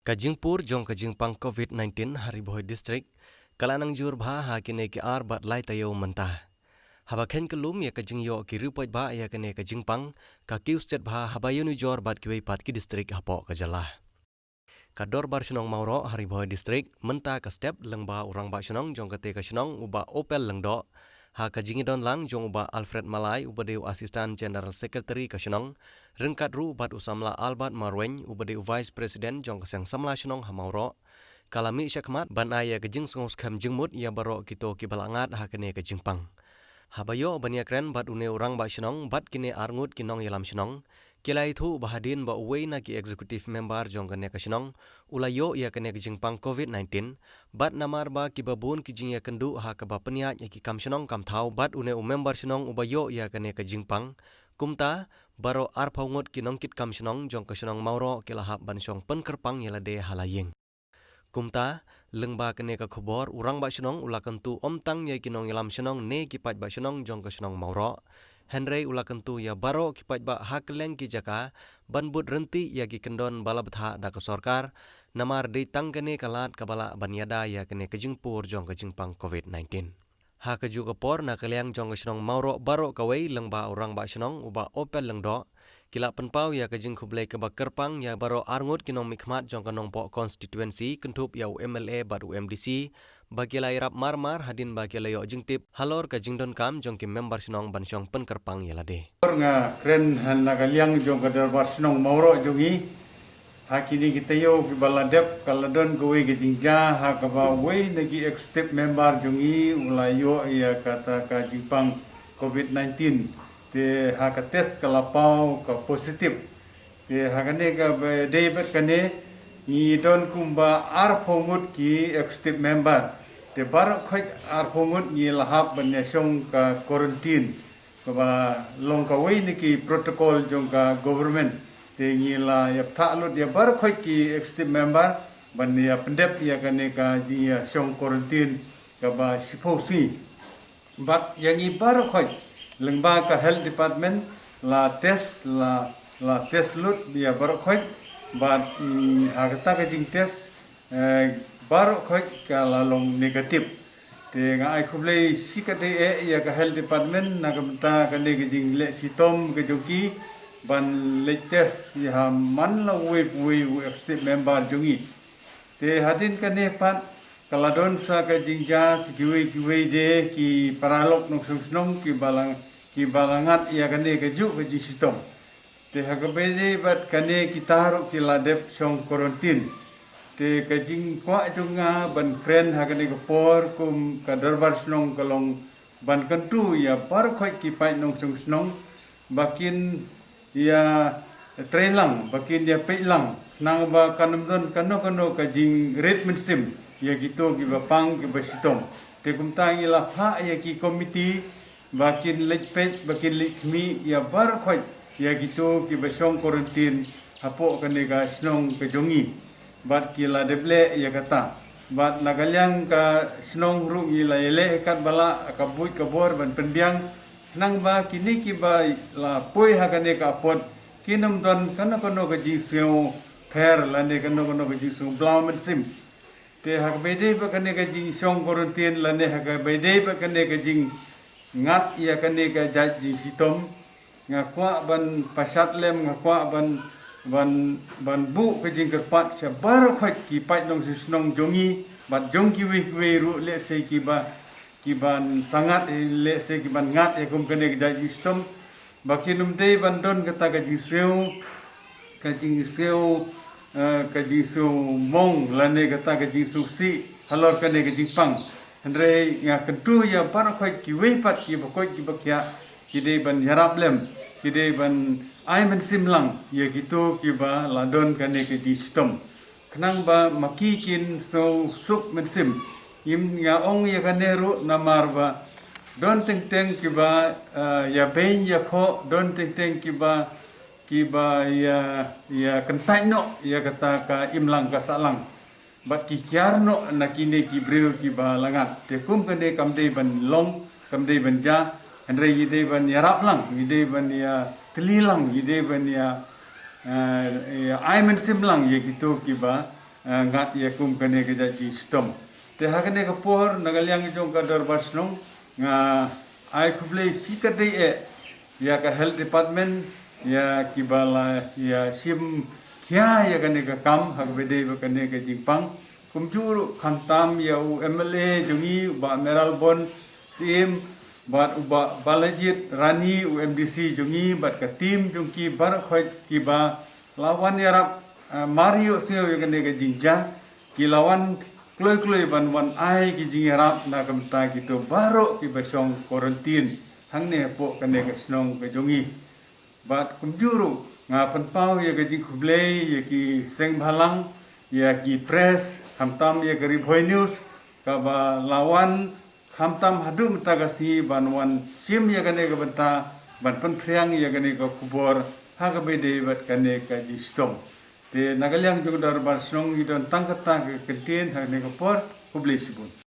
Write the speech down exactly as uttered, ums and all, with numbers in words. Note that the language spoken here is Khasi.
Ka jingpur jong ka jingpang COVID nineteen ha Ri Bhoi District ka la nang jur bha ha kine ki ar bad lai taïew mynta. Haba khein kyllum ïa ka jingïoh ki riewpaidbah ïa kane ka jingpang, ka kiew stet bha haba ïanujor bad kiwei pat ki district hapoh ka jylla. Ka Dorbar Shnong Mawroh ha Ri Bhoi District mynta ka step lyngba u Rangbah Shnong jong kata ka shnong u Bah Opel Lyngdoh, ha ka jingïadon lang jong u Bah Alfred Malai uba dei u Assistant General Secretary ka shnong, ryngkat ruh bad u samla Albert Marwein uba dei u Vice President jong ka Seng Samla Shnong ha Mawroh, ka la mih shakhmat ban ai ïa ka jingsngewskhem jingmut ïa baroh kito kiba la ngat ha kane ka jingpang. Haba ïoh ban ïakren bad une u Rangbah Shnong bad kine arngut ki nongïalam shnong, ki la ïathuh ba hadien ba uwei na ki executive member jong kane ka shnong u la ïoh ïa kane ka jingpang COVID nineteen, bad namar ba kiba bun ki jingïakynduh ha kaba pynïaid ïa ki kam shnong kam thaw bad une u member shnong uba ïoh ïa kane ka jingpang, kumta baroh arphew ngut ki nongkitkam shnong jong ka shnong Mawroh ki la hap ban shong pynkyrpang ïa lade ha la ïing. Kumta, lyngba kane ka khubor u Rangbah Shnong u la kyntu ym tang ïa ki nongïalam shnong ne ki paidbah shnong jong ka shnong Mawroh, hynrei u la kyntu ïa baroh ki paidbah ha kylleng ki jaka ban bud ryntih ïa ki kyndon ba la bthah da ka sorkar, namar dei tang kane ka lad kaba lah ban ïada ïa kane ka jingpur jong ka jingpang COVID nineteen. Ha kajuh ka por, na ka liang jong ka shnong Mawroh baroh kawei lyngba u Rangbah Shnong u Bah Opel Lyngdoh, ki la pynpaw ïa ka jingkhublei kaba kyrpang ïa baroh arngut ki nongmihkhmat jong ka Nongpoh constituency kynthup ïa u MLA bad u MDC ba ki la ïarap marmar hadien ba ki la ïoh jingtip halor ka jingdonkam jong ki member shnong ban shong pynkyrpang ïa lade. Nga kren ha na ka liang jong ka Dorbar Shnong Mawroh jong ngi, ha kine ki taïew kiba la dep ka la don kawei ka jingjia ha kaba uwei na ki executive member jong ngi u la ïoh ïa kata ka jingpang COVID nineteen. Te ha ka test ka la paw ka positive. Te ha kane kaba dei bad kane ngi don kumba arphew ngut ki executive member. Te baroh khoit arphew ngut ngi la hap ban ïashong ka quarantine, kaba long kawei na ki protocol jong ka government. Te ngi la ïa bthah lut ïa baroh khoit ki executive member ban ïa pyndep ïa kane ka jingïashong quarantine kaba shiphew sngi. Bad ïa ngi baroh khoit lyngba ka health department la test, la, la test lut ïa baroh khoit. Bad, mm, ha kata ka jingtest, eh, baroh khoit ka la long negative. Te nga ai khublei shikatdei eh ïa ka health department na ka bynta kane ka jingleh shitom ka jong ki ban leit test ïa ha man la uwei pa uwei u executive member jong ngi. Te hadien kane pat ka la don sa ka jingjia sa kiwei kiwei de ki paralok nongshong shnong kiba la, kiba la ngat ïa kane kajuh ka jingshitom. Te ha kaba ïadei bad kane kita ruh ki la dep shong quarantine. Te ka jingkwah jong nga ban kren ha kane ka por kum ka Dorbar Shnong ka long ban kyntu ïa baroh khoit ki paid nongshong shnong ba kin ïa trei lang, ba kin ïa peit lang, khnang ba kan ym don kano kano ka jingrit mynsiem ïa kito kiba pang kiba shitom. Te kumta ngi la phah ïa ki komiti ba kin leit peit, ba kin leit khmih ïa baroh khoit ïa kito kiba shong quarantine hapoh kane ka shnong ka jong ngi. Bad ki la dep leh ïa kata. Bad na ka liang ka shnong ruh ngi la ïaleh ïa katba lah ka buit ka bor ban pynbiang, khnang ba kine kiba la poi ha kane ka apot kin ym don kano kano ka jingsngew pher lane kano kano ka jingsngew blaw mynsiem. Te ha kaba ïadei bad kane ka jingshong quarantine lane ha kaba ïadei bad kane ka jingngat ïa kane ka jait jingshitom, nga kwah ban pashat lem, nga kwah ban, ban, ban buh ka jingkyrpad sha baroh khoit ki paid nongshong shnong jong ngi bad jong kiwei kiwei ruh lehse kiba, kiban sa ngat, eh, lehse kiban ngat ïa kum kane ka jait jingshitom. Ba kin ym dei ban don kata ka jingsngew, ka jingsngew, eh, ka jingsngew mong lane kata ka jingsngewsih halor kane ka jingpang. Hynrei nga kyntu ïa baroh khoit kiwei pat kiba koit kiba khiah, ki dei ban ïarap lem, ki dei ban ai mynsiem lang ïa kito kiba la don kane ka jingshitom, khnang ba ma ki kin sngew suk mynsiem. Ngim, nga ong ïa kane ruh namar ba don teng teng kiba, eh, ïa beiñ ïa khoh, don teng teng kiba, kiba ïa, ïa kyntait noh ïa kata ka imlang ka sahlang. Bad ki kiar noh na kine ki briew kiba la ngat. Te kum kane kam dei ban long, kam dei ban jia, hynrei ngi dei ban ïarap lang, ngi dei ban ïa tylli lang, ngi dei ban ïa, eh, ïa ai mynsiem lang ïa kito kiba, eh, ngat ïa kum kane ka jait jingshitom. Te ha kane ka por na ka liang jong ka Dorbar Shnong nga ai khublei shi katdei eh ïa ka Health Department, ïa kiba la ïa shim khia ïa kane ka kam ha kaba ïadei bad kane ka jingpang. Kumjuh ruh khamtam ïa u M L A jong ngi u Bah Mayralborn Syiem, bad u Bah Balajied Rani u M D C jong ngi bad ka team jong ki baroh khoit kiba la wan ïarap, eh, mar ïohsngew ïa kane ka jingjia, ki la wan kloi kloi ban wan ai ki jingïarap na ka bynta kito baroh kiba shong quarantine hangne hapoh kane ka shnong ka jong ngi. Bad kumjuh ruh nga pynpaw ïa ka jingkhublei ïa ki seng bhalang, ïa ki press, khamtam ïa ka Ri Bhoi News kaba la wan khamtam haduh mynta ka sngi ban wan shim ïa kane ka bynta, ban pynphriang ïa kane ka khubor ha kaba ïadei bad kane ka jingshitom. Te na ka liang jong ka Dorbar Shnong ngi don tang kata ka ktien ha kane ka por. Khublei shibun.